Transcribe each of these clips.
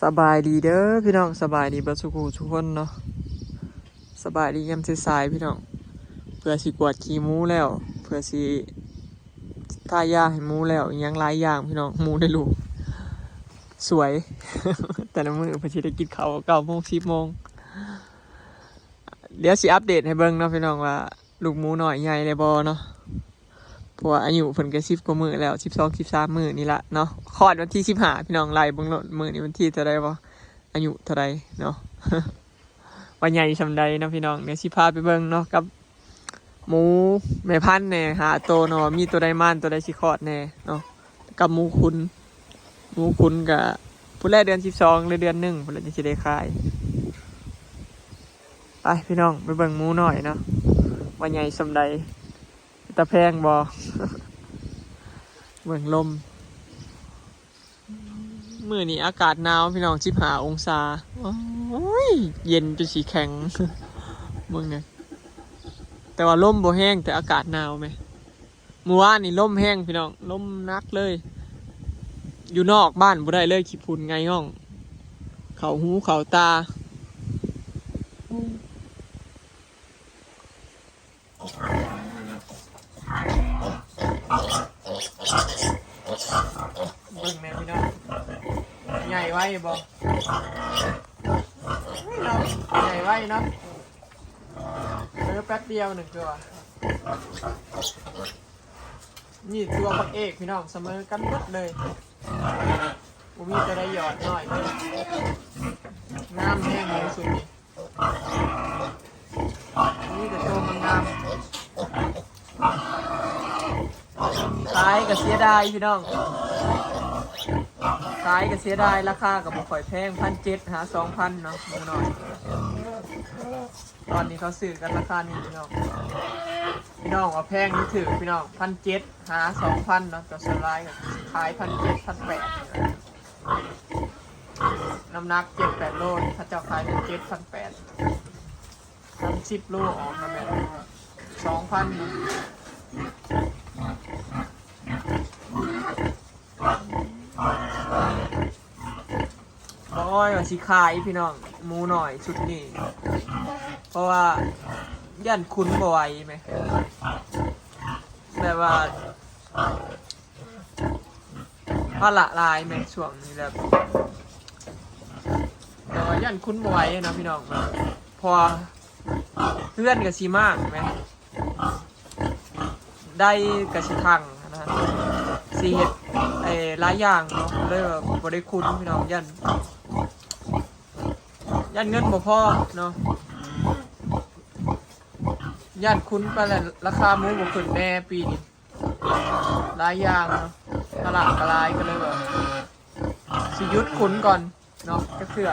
ສະບາຍດີເດີພີ່ນ້ອງ ສະບາຍດີເບິດສູ່ຜູ້ສູ່ຄົນເນາະ. ສະບາຍດີຍາມສາຍໆພີ່ນ້ອງ ເພື່ອຊິກວດຂີ້ໝູແລ້ວ ເພື່ອຊິທາຢາໃຫ້ໝູແລ້ວ ອີ່ຫຍັງຫຼາຍຢ່າງພີ່ນ້ອງ. ໝູໄດ້ລູກສວຍ ແຕ່ລະມື້ເພິ່ນຊິໄດ້ກິນເຂົ້າເກົ້າໂມງ ສິບໂມງ. ດຽວຊິອັບເດດໃຫ້ເບິ່ງເນາະພີ່ນ້ອງ ວ່າລູກໝູນ້ອຍໃຫຍ່ແລ້ວບໍ່ເນາະ. ເພາະວ່າອາຍຸເພິ່ນກໍສິບກວ່າມື້ແລ້ວ ສິບສອງ ສິບສາມມື້ນີ້ລະເນາະ. ຄອດວັນທີສິບຫ້າພີ່ນ້ອງ ໄລ່ເບິ່ງໂລດ ມື້ນີ້ວັນທີເທົ່າໃດບໍ່ ອາຍຸເທົ່າໃດເນາະ ວ່າໃຫຍ່ສ່ຳໃດເນາະພີ່ນ້ອງ. ດຽວຊິພາໄປເບິ່ງເນາະ ກັບໝູແມ່ພັນແດ່ ຫ້າໂຕເນາະ ວ່າມີໂຕໃດມານ ໂຕໃດຊິຄອດແດ່ເນາະ. ກັບໝູຂຸນ ໝູຂຸນກະພຸ້ນແຫຼະ ເດືອນສິບສອງ ຫຼືເດືອນໜຶ່ງພຸ້ນແຫຼະ ຈັ່ງຊິໄດ້ຂາຍ. ໄປພີ່ນ້ອງ ໄປເບິ່ງໝູນ້ອຍເນາະ ວ່າໃຫຍ່ສ່ຳໃດ ເປັນຕາແພງບໍ່. ເບິ່ງລົມ ມື້ນີ້ອາກາດໜາວພີ່ນ້ອງ ສິບຫ້າອົງສາ. ໂອ້ຍ ເຢັນຈົນຊິແຂງ ເບິ່ງແດ່. ແຕ່ວ່າລົມບໍ່ແຮງ ແຕ່ອາກາດໜາວແມ. ມື້ວານນີ້ລົມແຮງພີ່ນ້ອງ ລົມໜັກເລີຍ ຢູ່ນອກບ້ານບໍ່ໄດ້ເລີຍ ຂີ້ຝຸ່ນໄງ່ງ່ອງ ເຂົ້າຫູເຂົ້າຕາ. ເບິ່ງແດ່ພີ່ນ້ອງ ໃຫຍ່ໄວບໍ່ ເນາະ ໃຫຍ່ໄວເນາະ. ເອີ ແປັບດຽວໜຶ່ງຄືວ່າ ນີ້ຕົວບັກເອກພີ່ນ້ອງ ສະເໝີກັນໝົດເລີຍ ບໍ່ມີຕົວໃດຢອດໜ້ອຍເລີຍ. ງາມແຮງໃນຊຸດນີ້ ມີແຕ່ໂຕງາມໆ. ຂາຍກໍເສຍດາຍພີ່ນ້ອງ ຂາຍກໍເສຍດາຍ ລາຄາກໍບໍ່ຄ່ອຍແພງ ພັນເຈັດຫາສອງພັນເນາະ ໝູນ້ອຍ. ຕອນນີ້ເຂົາຊື້ກັນລາຄານີ້ພີ່ນ້ອງ ພີ່ນ້ອງວ່າແພງຫຼືຖືກພີ່ນ້ອງ ພັນເຈັດຫາສອງພັນເນາະ. ແຕ່ສ່ວນຫຼາຍກໍຂາຍພັນເຈັດ ພັນແປດ ນ້ຳໜັກເຈັດແປດໂລ ເຂົາເຈົ້າຂາຍພັນເຈັດ ພັນແປດ ສາມສິບໂລອອກມາແມ່ນສອງພັນເນາະ. ບໍ່ອ້ອຍວ່າຊິຂາຍພີ່ນ້ອງ ໝູນ້ອຍຊຸດນີ້ ເພາະວ່າຢ້ານຂຸນບໍ່ໄຫວແມ ແບບວ່າພາລະຫຼາຍແມ ຊ່ວງນີ້ແບບ ແຕ່ວ່າຢ້ານຂຸນບໍ່ໄຫວນະພີ່ນ້ອງ ເພາະວ່າເຮືອນກໍຊິມາກແມ ໄດ້ກະຊິທັງນະ ຊິເຮັດ ເອີ ຫຼາຍຢ່າງເນາະ ເລີຍວ່າບໍ່ໄດ້ຂຸນພີ່ນ້ອງ ຢ້ານ ຢ້ານເງິນບໍ່ພໍເນາະ ຢ້ານຂຸນໄປແລ້ວລາຄາໝູບໍ່ຂຶ້ນແດ່ປີນີ້ ຫຼາຍຢ່າງເນາະ ພາລະກໍຫຼາຍ ກໍເລີຍວ່າຊິຢຸດຂຸນກ່ອນ ເນາະ ຈັກເທື່ອ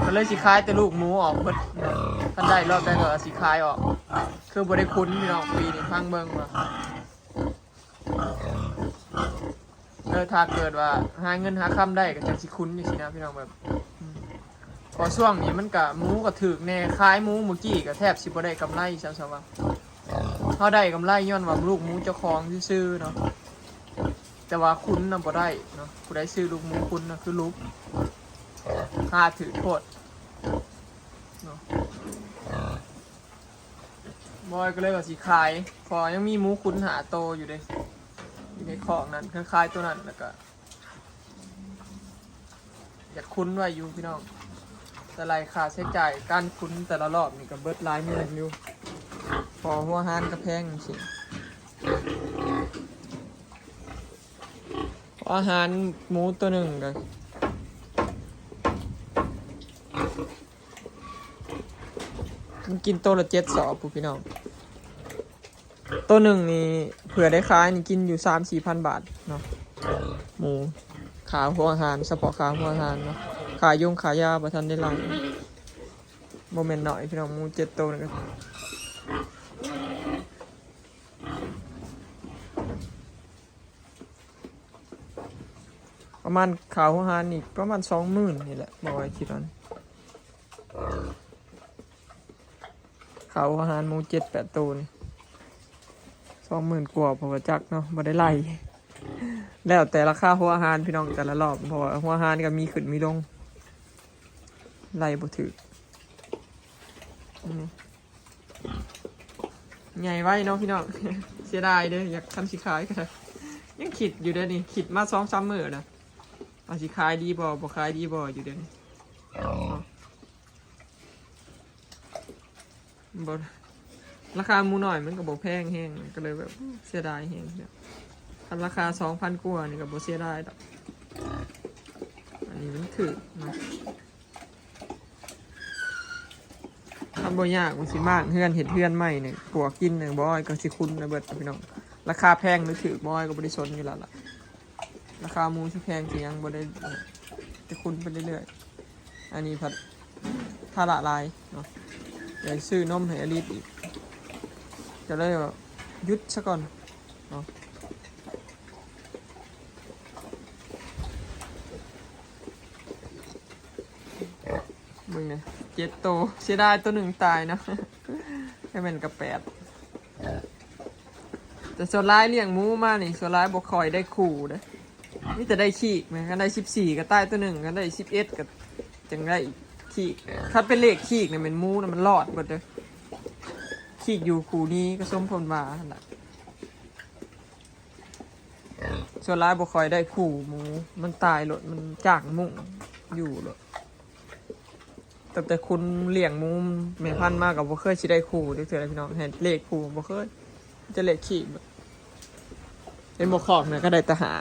ກໍເລີຍຊິຂາຍແຕ່ລູກໝູອອກເບິດເນາະ ຄັນໄດ້ລອດໄດ້ກໍຊິຂາຍອອກ ຄືບໍ່ໄດ້ຂຸນພີ່ນ້ອງ ປີນີ້ຟັງເບິ່ງວ່າ ເອີ ຖ້າເກີດວ່າຫາເງິນຫາຄຳໄດ້ກໍຈັ່ງຊິຂຸນຈັ່ງຊີ້ນະພີ່ນ້ອງ ແບບ ອືມ ເພາະຊ່ວງນີ້ມັນກະ ໝູກໍຖືກແດ່ ຂາຍໝູມື້ກີ້ກໍແທບຊິບໍ່ໄດ້ກຳໄລຊ້ຳ ຊ້ຳວ່າ ເຮົາໄດ້ກຳໄລຍ້ອນວ່າລູກໝູເຈົ້າຂອງຊື່ໆເນາະ ແຕ່ວ່າຂຸນນະບໍ່ໄດ້ເນາະ ຜູ້ໃດຊື້ລູກໝູຂຸນນະຄືຫຼຸບ ລາຄາຖືກໂພດເນາະ. ບອຍກໍເລີຍວ່າຊິຂາຍ ເພາະວ່າຍັງມີໝູຂຸນຫ້າໂຕຢູ່ເດ້ ຢູ່ໃນຄອກນັ້ນ ຄັນຂາຍໂຕນັ້ນແລ້ວກໍ ຢາກຂຸນໄວ້ຢູ່ພີ່ນ້ອງ ແຕ່ໄລ່ຄ່າໃຊ້ຈ່າຍການຂຸນແຕ່ລະລອບນີ້ກໍເບິດຫຼາຍໝື່ນຢູ່ ເພາະຫົວອາຫານກໍແພງຈັ່ງຊີ້ ອາຫານໝູໂຕໜຶ່ງກໍ ມັນກິນໂຕລະເຈັດສອບພຸ້ນພີ່ນ້ອງ. ໂຕໜຶ່ງນີ້ເຜື່ອໄດ້ຂາຍນີ້ກິນຢູ່ສາມສີ່ພັນບາດເນາະ ໝູ ຄ່າຫົວອາຫານ ສະເພາະຄ່າຫົວອາຫານເນາະ ຄ່າຢົງຄ່າຢາບໍ່ທັນໄດ້ໄລ່ ບໍ່ແມ່ນໜ້ອຍພີ່ນ້ອງ ໝູເຈັດໂຕນີ້ກໍ ປະມານຄ່າຫົວອາຫານນີ້ປະມານສອງໝື່ນນີ້ແຫຼະ ບໍ່ໄຫວຄິດວ່າ ຄ່າຫົວອາຫານໝູເຈັດແປດໂຕນີ້ສອງໝື່ນກວ່າ ເພາະວ່າຈັກເນາະ ບໍ່ໄດ້ໄລ່ ແລ້ວແຕ່ລາຄາຫົວອາຫານພີ່ນ້ອງ ແຕ່ລະລອບ ເພາະວ່າຫົວອາຫານກໍມີຂຶ້ນມີລົງ ໄລ່ບໍ່ຖືກ ອືມ ໃຫຍ່ໄວເນາະພີ່ນ້ອງ ເສຍດາຍເດ້ ຢາກ ຄັນຊິຂາຍກໍໄດ້ ຍັງຄິດຢູ່ເດ້ນີ້ ຄິດມາສອງສາມມື້ແລ້ວ ວ່າຊິຂາຍດີບໍ່ ບໍ່ຂາຍດີບໍ່ຢູ່ເດ້ນີ້ ບໍ່ ລາຄາໝູນ້ອຍມັນກໍບໍ່ແພງແຮງ ກໍເລີຍແບບເສຍດາຍແຮງ ຄັນລາຄາສອງພັນກວ່ານີ້ກໍບໍ່ເສຍດາຍດອກ ອັນນີ້ມັນຖືກເນາະ ຄັນບໍ່ຍາກວ່າຊິມ້າງເຮືອນ ເຮັດເຮືອນໃໝ່ນີ້ ປວກກິນນີ້ ບໍ່ອ້ອຍກໍຊິຄຸນໄດ້ເບິດພີ່ນ້ອງ ລາຄາແພງຫຼືຖືກ ບໍ່ອ້ອຍກໍບໍ່ໄດ້ສົນຢູ່ແລ້ວລະ ລາຄາໝູຊິແພງຊິຫຍັງບໍ່ໄດ້ ຈະຄຸນໄປເລື້ອຍໆ ອັນນີ້ພັດພາລະຫຼາຍເນາະ ໄດ້ຊື້ນົມໃຫ້ອາລິດອີກ ກໍເລີຍວ່າຢຸດຊະກ່ອນເນາະ ເບິ່ງແດ່ ເຈັດໂຕ ເສຍດາຍໂຕໜຶ່ງຕາຍເນາະ ແຄ່ແມ່ນກະແປດ ແຕ່ສ່ວນຫຼາຍລ້ຽງໝູມານີ້ ສ່ວນຫຼາຍບໍ່ຄ່ອຍໄດ້ຄູ່ເດ້ ມີແຕ່ໄດ້ຄີກ ຄັນໄດ້ສິບສີ່ກໍຕາຍໂຕໜຶ່ງ ຄັນໄດ້ສິບເອັດກໍຈັ່ງໄດ້ຄີກ ຄັນເປັນເລກຄີກນີ້ແມ່ນໝູນະມັນລອດເບິດເດີ້ ຄີກຢູ່ຄູ່ນີ້ກໍສົມຜົນວ່າຫັ້ນລະ ສ່ວນຫຼາຍບໍ່ຄ່ອຍໄດ້ຄູ່ໝູ ມັນຕາຍໂລດ ມັນຈ້າງມຸ້ງຢູ່ໂລດ ຕັ້ງແຕ່ຄຸນລ້ຽງໝູແມ່ພັນມາກໍບໍ່ເຄີຍຊິໄດ້ຄູ່ຈັກເທື່ອພີ່ນ້ອງ ໃຫ້ເລກຄູ່ບໍ່ເຄີຍ ມີແຕ່ເລກຄີກ ເຫັນບໍ່ ຄອກນະກໍໄດ້ແຕ່ຫ້າ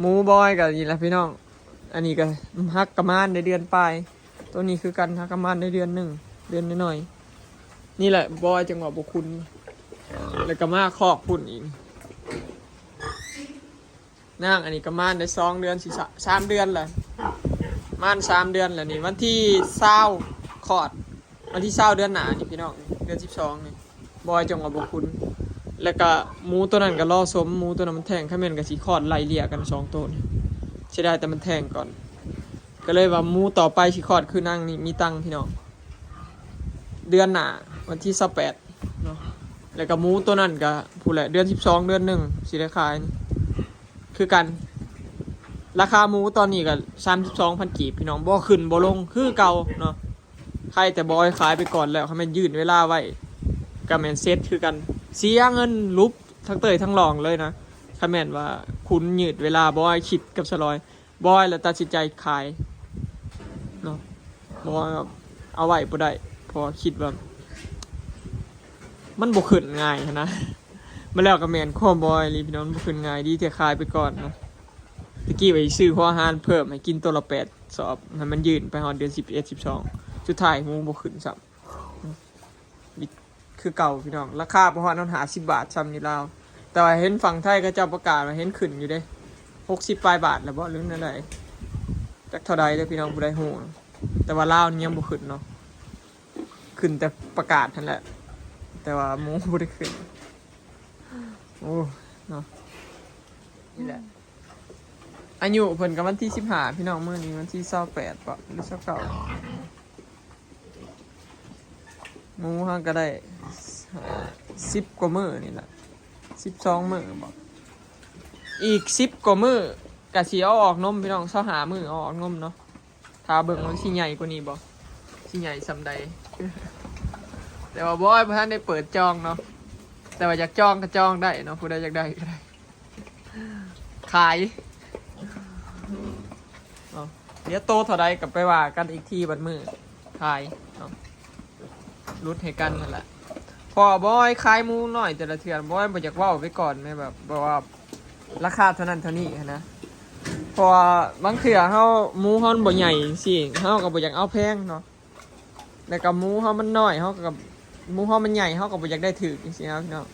ໝູບອຍກໍນີ້ລະພີ່ນ້ອງ ອັນນີ້ກໍຮັກກະມານໄດ້ເດືອນປາຍ ໂຕນີ້ຄືກັນ ຮັກກະມານໄດ້ເດືອນໜຶ່ງ ເດືອນໜ້ອຍໆ ນີ້ແຫຼະບອຍຈັ່ງວ່າບໍ່ຄຸ້ນ ແລ້ວກໍມາຄອກພຸ້ນອີກ ນາງອັນນີ້ກໍມານໄດ້ສອງເດືອນ ຊິສາມ ສາມເດືອນແລ້ວ ມານສາມເດືອນແລ້ວນີ້ ວັນທີຊາວຄອດ ວັນທີຊາວເດືອນໜ້ານີ້ພີ່ນ້ອງ ເດືອນສິບສອງນີ້ ບອຍຈັ່ງວ່າບໍ່ຄຸ້ນ ແລ້ວກະໝູໂຕນັ້ນກະລໍສົມ ໝູໂຕນັ້ນມັນແທ້ງ ຄັນແມ່ນກະຊິຄອດໄລ່ເລ່ຍກັນສອງໂຕນີ້ ເສຍດາຍແຕ່ມັນແທ້ງກ່ອນ ກະເລີຍວ່າໝູຕໍ່ໄປຊິຄອດຄືນາງນີ້ມີຕັງພີ່ນ້ອງ ເດືອນໜ້າວັນທີຊາວແປດເນາະ ແລ້ວກະໝູໂຕນັ້ນກະພຸ້ນແຫຼະ ເດືອນສິບສອງ ເດືອນໜຶ່ງຊິໄດ້ຂາຍ ຄືກັນ ລາຄາໝູຕອນນີ້ກໍສາມສິບສອງພັນກີບ ພີ່ນ້ອງ ບໍ່ຂຶ້ນບໍ່ລົງຄືເກົ່າເນາະ ໃຄແຕ່ບອຍຂາຍໄປກ່ອນແລ້ວ ຄັນແມ່ນຢືດເວລາໄວ້ກໍແມ່ນເສັດຄືກັນ ເສຍເງິນຫຼຸບທັງເຕີຍທັງຫຼອງເລີຍນະ ຄັນແມ່ນວ່າຄຸນຢືດເວລາ ບອຍຄິດກັບສະຫຼອຍ ບອຍລະຕັດສິນໃຈຂາຍເນາະ ບອຍເອົາໄວ້ບໍ່ໄດ້ ເພາະວ່າຄິດວ່າ ມັນບໍ່ຂຶ້ນງ່າຍຫັ້ນນະ ມາແລ້ວກໍແມ່ນຄວາມບໍ່ອີ່ຫຼີພີ່ນ້ອງ ມັນບໍ່ຂຶ້ນງ່າຍ ດີແຕ່ຂາຍໄປກ່ອນເນາະ ຕະກີ້ວ່າຊິຊື້ຫົວອາຫານເພີ່ມໃຫ້ກິນໂຕລະແປດສອບ ໃຫ້ມັນຍືນໄປຮອດເດືອນສິບເອັດ ສິບສອງ ສຸດທ້າຍໝູບໍ່ຂຶ້ນຊ້ຳ ຄືເກົ່າພີ່ນ້ອງ ລາຄາບໍ່ຮອດຫ້າສິບບາດຊ້ຳຢູ່ລາວ ແຕ່ວ່າເຫັນຝັ່ງໄທເຂົາເຈົ້າປະກາດວ່າເຫັນຂຶ້ນຢູ່ເດ້ ຫົກສິບປາຍບາດແລ້ວບໍ່ ຫຼືແນວໃດ ຈັກເທົ່າໃດເດີພີ່ນ້ອງ ຜູ້ໃດຮູ້ ແຕ່ວ່າລາວນີ້ຍັງບໍ່ຂຶ້ນເນາະ ຂຶ້ນແຕ່ປະກາດຫັ້ນແຫຼະ ແຕ່ວ່າໝູບໍ່ໄດ້ຂຶ້ນ ໂອ້ ເນາະ ນີ້ແຫຼະ ອາຍຸເພິ່ນກໍວັນທີສິບຫ້າ ພີ່ນ້ອງ ມື້ນີ້ວັນທີຊາວແປດບໍ ຫຼືຊາວເກົ້າ ໝູເຮົາກໍໄດ້ສິບກວ່າມື້ນີ້ແຫຼະ ສິບສອງມື້ບໍ ອີກສິບກວ່າມື້ກໍຊິເອົາອອກນົມ ພີ່ນ້ອງ ຊາວຫ້າມື້ເອົາອອກນົມເນາະ ຖ້າເບິ່ງວ່າມັນຊິໃຫຍ່ກວ່ານີ້ບໍ່ ຊິໃຫຍ່ສ່ຳໃດ ແຕ່ວ່າບອຍບໍ່ທັນໄດ້ເປີດຈອງເນາະ ແຕ່ວ່າຢາກຈອງກໍຈອງໄດ້ເນາະ ຜູ້ໃດຢາກໄດ້ກໍໄດ້ ຂາຍເນາະ ດຽວໂຕເທົ່າໃດກໍໄປວ່າກັນອີກທີບັດມື້ຂາຍເນາະ ຫຼຸດໃຫ້ກັນຫັ້ນແຫຼະ ເພາະວ່າບອຍຂາຍໝູນ້ອຍແຕ່ລະເທື່ອ ບອຍບໍ່ຢາກເວົ້າໄປກ່ອນແມ່ນແບບ ແບບວ່າ ລາຄາເທົ່ານັ້ນເທົ່ານີ້ຫັ້ນນະ ເພາະວ່າບາງເທື່ອເຮົາ ໝູເຮົາມັນບໍ່ໃຫຍ່ຈັ່ງຊີ້ ເຮົາກໍບໍ່ຢາກເອົາແພງເນາະ ແລ້ວກໍໝູເຮົາມັນນ້ອຍ ເຮົາກໍ ໝູເຮົາມັນໃຫຍ່ ເຮົາກໍບໍ່ຢາກໄດ້ຖືກຈັ່ງຊີ້ນະພີ່ນ້ອງ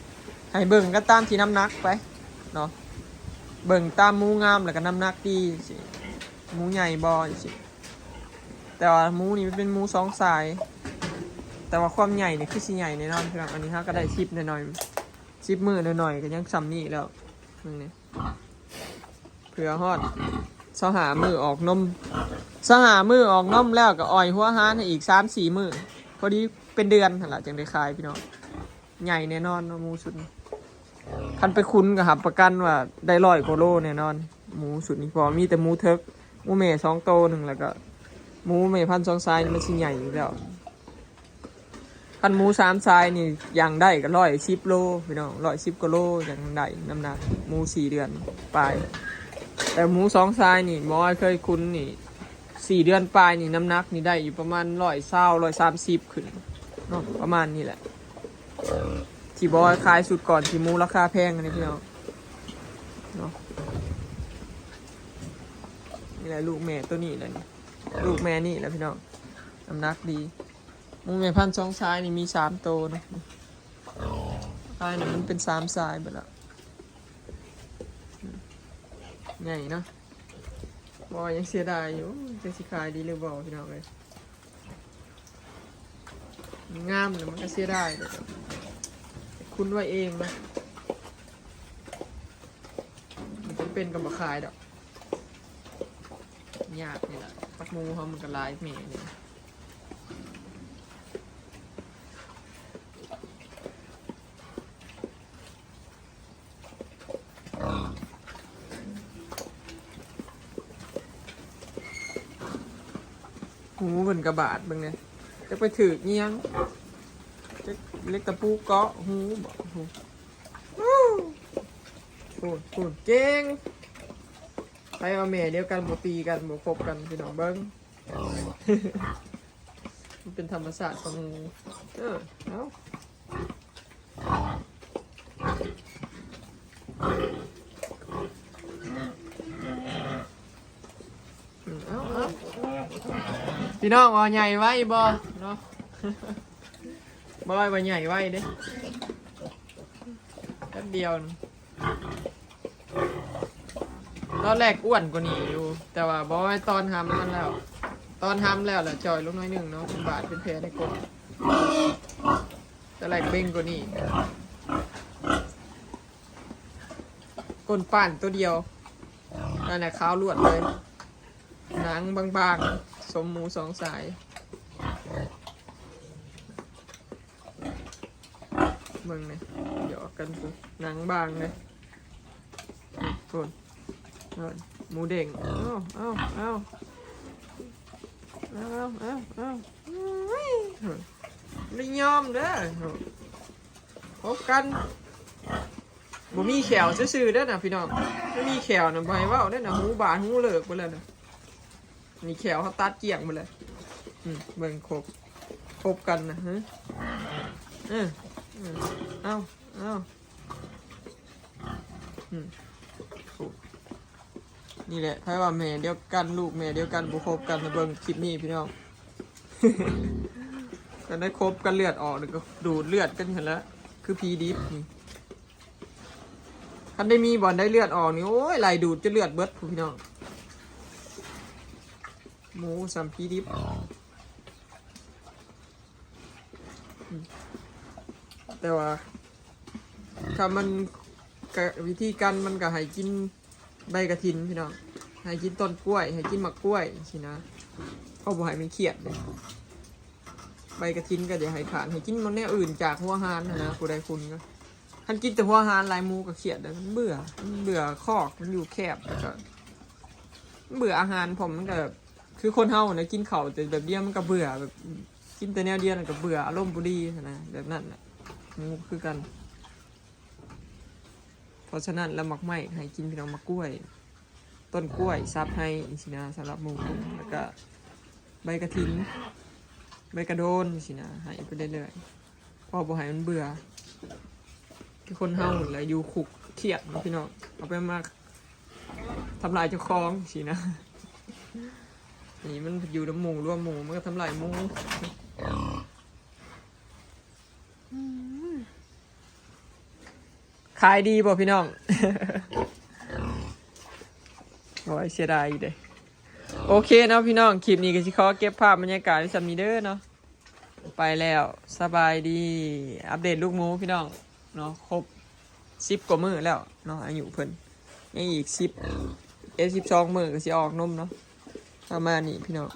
ໃຫ້ເບິ່ງກັນຕາມທີ່ນ້ຳໜັກໄປເນາະ ເບິ່ງຕາມໝູງາມ ແລ້ວກໍນ້ຳໜັກດີຈັ່ງຊີ້ ໝູໃຫຍ່ບໍ່ຈັ່ງຊີ້ ແຕ່ວ່າໝູນີ້ມັນເປັນໝູສອງສາຍ ແຕ່ວ່າຄວາມໃຫຍ່ນີ້ຄືຊິໃຫຍ່ແນ່ນອນ ພີ່ນ້ອງ ອັນນີ້ເຮົາກໍໄດ້ສິບໜ້ອຍໆ ສິບມື້ໜ້ອຍໆ ກໍຍັງສ່ຳນີ້ແລ້ວ ເບິ່ງນີ້ ເພື່ອຮອດຊາວຫ້າມື້ອອກນົມ ຊາວຫ້າມື້ອອກນົມແລ້ວກໍອ່ອຍຫົວອາຫານໃຫ້ອີກສາມສີ່ມື້ ພໍດີເປັນເດືອນຫັ້ນລະ ຈັ່ງໄດ້ຂາຍພີ່ນ້ອງ ໃຫຍ່ແນ່ນອນເນາະ ໝູຊຸດນີ້ ຄັນໄປຂຸນກໍຮັບປະກັນວ່າໄດ້ຮ້ອຍກວ່າໂລແນ່ນອນ ໝູຊຸດນີ້ ເພາະວ່າມີແຕ່ໝູເຖິກ หมูแม่สองโตหนึ่ง แล้วก็หมูแม่พันธุ์สองสายนี่มันสิใหญ่อยู่แล้ว คันหมูสามสายนี่ย่างได้ก็ร้อยสิบโลพี่น้อง ร้อยสิบกว่าโลย่างได้น้ำหนักหมูสี่เดือนปลาย แต่หมูสองสายนี่หมอเคยคุ้นนี่ สี่เดือนปลายนี่น้ำหนักนี่ได้อยู่ประมาณร้อยซาว ร้อยสามสิบขึ้นเนาะ ประมาณนี้แหละ ที่บอกว่าขายสุดก่อนที่หมูราคาแพงอันนี้พี่น้องเนาะ นี่แหละลูกแม่ตัวนี้แหละนี่ ลูกแม่นี่แหละพี่น้อง น้ำหนักดี หมูแม่พันธุ์สองสายนี่มีสามโตเนาะ ขายน่ะมันเป็นสามสายเบิดละ ใหญ่เนาะ บ่ยังเสียดายอยู่ จักสิขายดีหรือบ่พี่น้องเอ้ย งามแล้วมันก็เสียดายเลย คุ้นไว้เองนะ มันเป็นก็บ่ขายดอก ยากนี่แหละ ปักหมูเขามันก็หลายแม่นี่ หูเพิ่นกะบาดเบิ่งแหน่ จักไปถืกอิหยัง จักเหล็กตะปูเกาะหูบ่ โห โห เก่ง ไผว่าแม่เดียวกันบ่ตีกัน บ่คบกัน พี่น้องเบิ่ง มันเป็นธรรมชาติของหมู่ เออ เอา เอา เอา พี่น้องว่าใหญ่ไว้บ่เนาะ บ่ว่าใหญ่ไว้เด้ แป๊บเดียว ตอนแรกอ้วนกว่านี้อยู่ แต่ว่าบ่ว่าตอนทำมันแล้ว ตอนทำแล้วแหละจ่อยลงหน่อยหนึ่งเนาะ เป็นบาดเป็นแผลในก้น ตอนแรกเบ่งกว่านี้ ก้นป้านตัวเดียว นั่นแหละขาวลวดเลย หนังบางๆ สมหมูสองสาย เบิ่งนี่ หยอกกันพุ้น หนังบางเลยพุ้น พุ้น หมูเด้ง เอ้า เอ้า เอ้า เอ้า เอ้า เอ้า เอ้า อุ้ย บ่ยอมเด้อ พบกัน บ่มีแข้วซื่อๆเด้อนะพี่น้อง บ่มีแข้วนะ บ่ให้เว้าเด้อนะ หูบาดหูเลิกไปแล้วนะ นี่แข้วเขาตัดเกลี้ยงไปเลย อืม เบิ่งครบ คบกันนะ ฮะ เออ เออ เอ้า เอ้า อืม นี่แหละ ไผว่าแม่เดียวกัน ลูกแม่เดียวกัน บ่คบกัน มาเบิ่งคลิปนี้พี่น้อง คันได้คบกันเลือดออกนี่ก็ดูดเลือดกันหั้นละ คือผีดิบนี่ คันได้มีบ่อนได้เลือดออกนี่ โอ้ย ไล่ดูดจนเลือดเบิดพุ้นพี่น้อง หมูส่ำผีดิบ อืม แต่ว่า ถ้ามัน กะ วิธีกันมันก็ให้กินใบกระถินพี่น้อง ให้กินต้นกล้วย ให้กินหมากกล้วยสินะ เพราะบ่ให้มันเครียดเด้ ใบกระถินก็อย่าให้ขาด ให้กินมันแนวอื่นจากหัวหารหั้นนะ ผู้ใดคุณก็ คันกินแต่หัวหารหลายหมู่ก็เครียดเด้ มันเบื่อ มันเบื่อคอก มันอยู่แคบ แล้วก็ มันเบื่ออาหาร เพราะมันก็แบบ คือคนเฮานะ กินข้าวแต่แบบเดียวมันก็เบื่อ แบบ กินแต่แนวเดียวมันก็เบื่อ อารมณ์บ่ดีหั้นนะ แบบนั้นน่ะ หมู่คือกัน เพราะฉะนั้นแล้วหมากไม้ให้กินพี่น้อง หมากกล้วย ต้นกล้วยสับให้สินะ สำหรับหมู่ แล้วก็ใบกระถิน ใบกระโดนสินะ ให้ไปเรื่อยๆ พอบ่ให้มันเบื่อ คือคนเฮานั่นแหละอยู่คุกเครียดเนาะพี่น้อง เอาไปมาทำลายเจ้าของสินะ นี่มันอยู่นำหมู่ร่วมหมู่ มันก็ทำลายหมู่ ขายดีบ่พี่น้อง โอ้ย เสียดายอยู่เด้ โอเคเนาะพี่น้อง คลิปนี้ก็สิขอเก็บภาพบรรยากาศไว้ส่ำนี้เด้อเนาะ ไปแล้ว สบายดี อัปเดตลูกหมูพี่น้องเนาะ ครบสิบกว่ามื้อแล้วเนาะ อายุเพิ่น ยังอีกสิบเอ็ด สิบสองมื้อก็สิออกนมเนาะ ประมาณนี้พี่น้อง